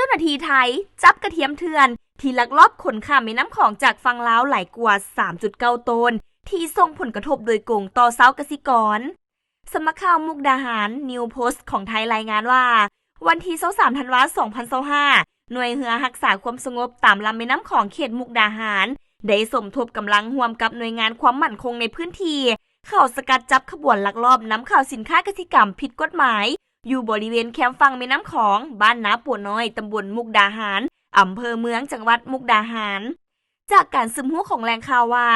າໜ້າທີ່ໄທຈັບກະທຽມເຖື່ອນທີ່ລັກລອບຂົນຂ້າມແມ່ນ້ຳຂອງຈາກຝັ່ງລາວຫຼາຍກວ່າ ສາມຈຸດເກົ້າ ໂຕນ ທີ່ສົ່ງຜົນກະທົບໂດຍກົງຕໍ່ຊາວກະສິກອນ. ສຳນັກຂ່າວມຸກດາຫານ News Post ຂອງໄທລາຍງານວ່າ ວັນທີຊາວສາມ ທັນວາ ສອງພັນຊາວຫ້າ ໜ່ວຍເຮືອຮັກສາຄວາມສະຫງົບຕາມລຳແມ່ນ້ຳຂອງເຂດມຸກດາຫານ ໄດ້ສົມທົບກຳລັງຮ່ວມກັບໜ່ວຍງານຄວາມໝັ້ນຄົງໃນພື້ນທີ່ ເຂົ້າສະກັດຈັບຂະບວນລັກລອບນຳເຂົ້າສິນຄ້າກະສິກຳຜິດກົດໝາຍ ຢູ່ບໍລິເວນແຄມຝັ່ງແມ່ນ້ຳຂອງ ບ້ານນາໂປນ້ອຍ ຕຳບົນມຸກດາຫານ ອຳເພີເມືອງ ຈັງຫວັດມຸກດາຫານ. ຈາກການສືບຮູ້ຂອງແຫຼ່ງຂ່າວວ່າ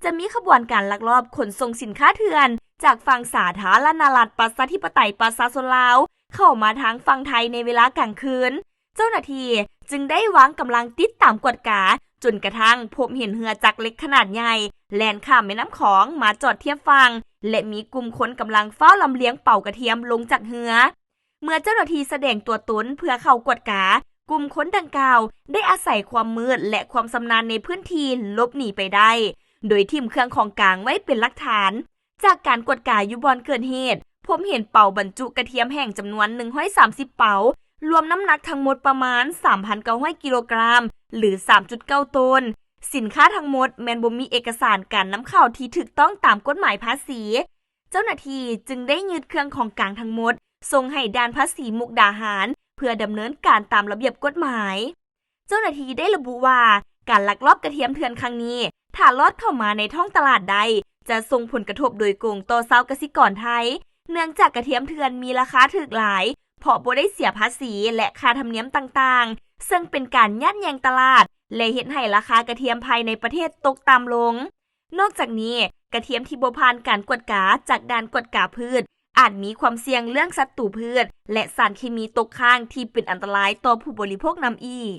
ຈະມີຂະບວນການລັກລອບຂົນສົ່ງສິນຄ້າເຖື່ອນ ຈາກຝັ່ງສາທາລະນະລັດ ປະຊາທິປະໄຕ ປະຊາຊົນລາວ ເຂົ້າມາທາງຝັ່ງໄທໃນເວລາກາງຄືນ. ເຈົ້າໜ້າທີ່ຈຶ່ງໄດ້ວາງກຳລັງຕິດຕາມກວດກາ ຈົນກະທັ້ງພົບເຫັນເຮືອຈັກເຫຼັກຂະໜາດໃຫຍ່ ແລ່ນຂ້າມແມ່ນ້ຳຂອງມາຈອດທຽບຝັ່ງ ແລະ ມີກຸ່ມຄົນກຳລັງຟ້າວລຳລຽງເປົາກະທຽມລົງຈາກເຮືອ. ເມື່ອເຈົ້າໜ້າທີ່ສະແດງຕົວຕົນເພື່ອເຂົ້າກວດກາ, ກຸ່ມຄົນດັ່ງກ່າວໄດ້ອາໄສຄວາມມືດ ແລະ ຄວາມຊຳນານໃນພື້ນທີ່ຫຼົບໜີໄປໄດ້, ໂດຍຖິ້ມເຄື່ອງຂອງກາງໄວ້ເປັນຫຼັກຖານ. ຈາກການກວດກາຢູ່ບ່ອນເກີດເຫດ, ພົບເຫັນເປົາບັນຈຸກະທຽມແຫ້ງຈຳນວນໜຶ່ງຮ້ອຍສາມສິບເປົາ, ລວມນ້ຳໜັກທັງໝົດປະມານສາມພັນເກົ້າຮ້ອຍກິໂລກຣາມ ຫຼື ສາມຈຸດເກົ້າໂຕນ. ສິນຄ້າທັງໝົດແມ່ນບໍ່ມີເອກະສານການນຳເຂົ້າທີ່ຖືກຕ້ອງຕາມກົດໝາຍພາສີ. ເຈົ້າໜ້າທີ່ຈຶ່ງໄດ້ຍຶດເຄື່ອງຂອງກາງທັງໝົດ ສົ່ງໃຫ້ດ່ານພາສີມຸກດາຫານ ເພື່ອດຳເນີນການຕາມລະບຽບກົດໝາຍ. ເຈົ້າໜ້າທີ່ໄດ້ລະບຸວ່າ ການລັກລອບກະທຽມເຖື່ອນຄັ້ງນີ້ ຖ້າລອດເຂົ້າມາໃນທ້ອງຕະຫຼາດໄດ້ ຈະສົ່ງຜົນກະທົບໂດຍກົງຕໍ່ຊາວກະສິກອນໄທ, ເນື່ອງຈາກກະທຽມເຖື່ອນມີລາຄາຖືກຫຼາຍ ເພາະບໍ່ໄດ້ເສຍພາສີ ແລະ ຄ່າທຳນຽມຕ່າງໆ, ເຊິ່ງເປັນການຍາດແຍ່ງຕະຫຼາດ ແລະ ເຮັດໃຫ້ລາຄາກະທຽມພາຍໃນປະເທດຕົກຕ່ຳລົງ. ນອກຈາກນີ້, ກະທຽມທີ່ບໍ່ຜ່ານການກວດກາຈາກດ່ານກວດກາພືດ ອາດມີຄວາມສ່ຽງເລື່ອງສັດຕູພືດ ແລະ ສານເຄມີຕົກຄ້າງທີ່ເປັນອັນຕະລາຍຕໍ່ຜູ້ບໍລິໂພກນຳອີກ.